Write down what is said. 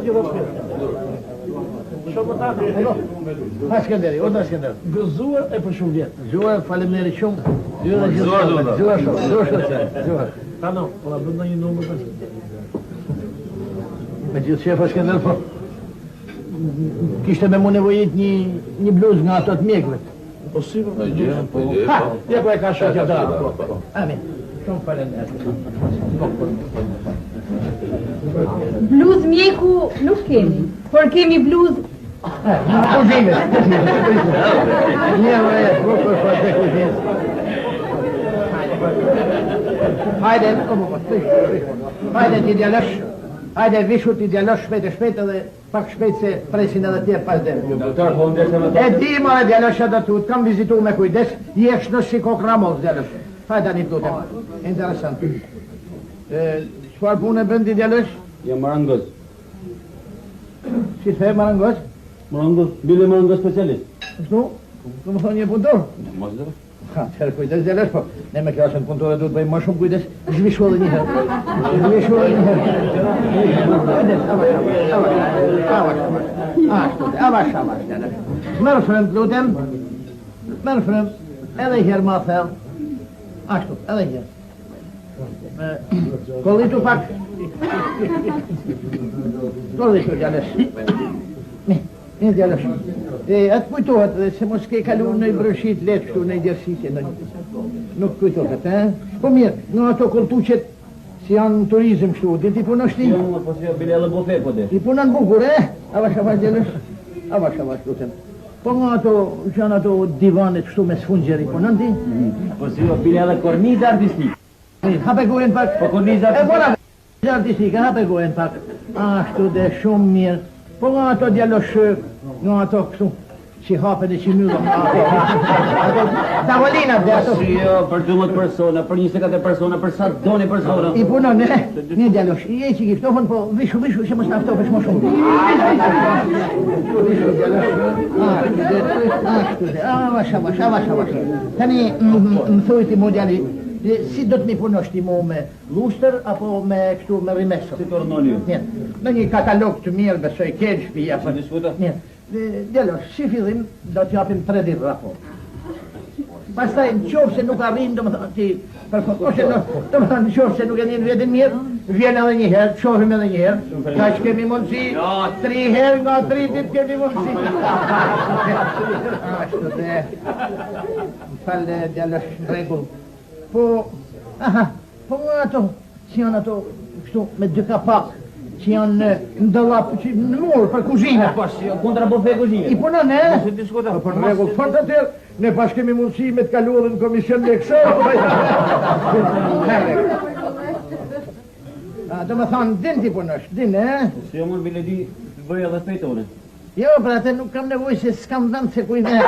të gjitha të Shumë të atë. Ha Skënderi, o Skënder. Gëzuar e për shumë vjet. Gëzuar, faleminderit shumë. Ju dhe gjithë. Gëzuar, gëzuar, gëzuar, gëzuar. Tano, po na bën ndonjë numër tash. Me gjithë qejf Skënder, po. Kishte me mu nevojit një, një bluzë nga ato të mjekëve. Po si po? Po gjë, po gjë. Ha, ja ku e ka shoqja da. Po, po. Amin. Shumë faleminderit. Bluzë mjeku nuk kemi, por kemi bluzë Kuzhine. Një më e bukur po të kuzhinës. Hajde, o po, po, hajde ti djalosh. Hajde vishu ti djalosh shpejt e shpejt edhe pak shpejt se presin edhe tjerë pas dere. Jo, doktor, po unë desha me E di more djalosh do të kam vizitu me kujdes, je shnosh si kokrra mollës djalosh. Hajde tani të lutem. Interesant. E, çfarë pune bën ti djalosh? Jam marangoz. Si the marangoz? Marangoz, bile marangoz specialist. Kështu? Do më thonë një punëtor? Mos do. Ha, atëherë kujdes djalosh, po. Ne me klasën punëtore duhet bëjmë më shumë kujdes. Zhvishu edhe një herë. Zhvishu edhe një herë. Kujdes, avash, avash, avash, avash. Ashtu, avash, avash, djalosh. Merr frymë, të lutem. Merr frymë. Edhe një herë më thellë. Ashtu, edhe një herë. Kollitu pak. Kollitu, djalosh. Mi, mi, djalosh. E, a të kujtohet dhe se mos ke kalu në bronshit letë kështu në djersitje në Nuk kujtohet, e? Po mirë, në ato kolltuqet si janë në turizëm kështu, di t'i punosh ti? Jo, po si jo, bile edhe bufe po di. I punon bukur, e? Avash, avash, djalosh. Avash, avash, lutem. Po nga ato, që janë ato divanet kështu me sfungjer i punon ti? Po si jo, bile edhe kornizë artistike. Hape gojën pak. Po kornizë E bona artistike, hape gojën pak. Ashtu dhe shumë mirë. Po nga ato djalosh, nga ato kështu, që hapen e që mbyllen. Ato tavolinat dhe ato. Po si jo, për 12 persona, për 24 persona, për sa doni persona. I punon, ne? Një djalosh, je që i ftohën, po vishu, vishu, që mos na ftohesh më shumë. Vishu, djalosh. Ashtu dhe, ashtu dhe, avash, avash, avash, avash. Tani, më thuj ti mu djali, si do të mi punosh ti mu me lustër apo me kështu me rimeso? Si të urdhnoni ju? Mirë, në një katalog të mirë besoj ke në shtëpi apo. Si diskuto? Mirë. Djalosh, si fillim do t'japim tre ditë raport. Pastaj në qoftë se nuk arrin, domethënë ti përfundosh, domethënë në qoftë se nuk e ndjen veten mirë, vjen edhe një herë, shohim edhe një herë. Kaq kemi mundësi, tri herë nga tri ditë kemi mundësi. Ashtu dhe, më fal djalosh në rregull. Po, aha, po nga ato, që janë ato, kështu, me dy kapak, që janë në, në dollap, që në mur, për kuzhinë. Po si jo, kontra bufe kuzhine. I punon, e? Po si diskuto. Po në rregull, fort atëherë, ne pas kemi mundësi me të kalu edhe në komision mjekësor. A, do më thonë, din ti punosh, din, e? Po si jo, mor bile di, të bëj edhe fejtone. Jo, për atë nuk kam nevojë se s'kam vend se ku i vë.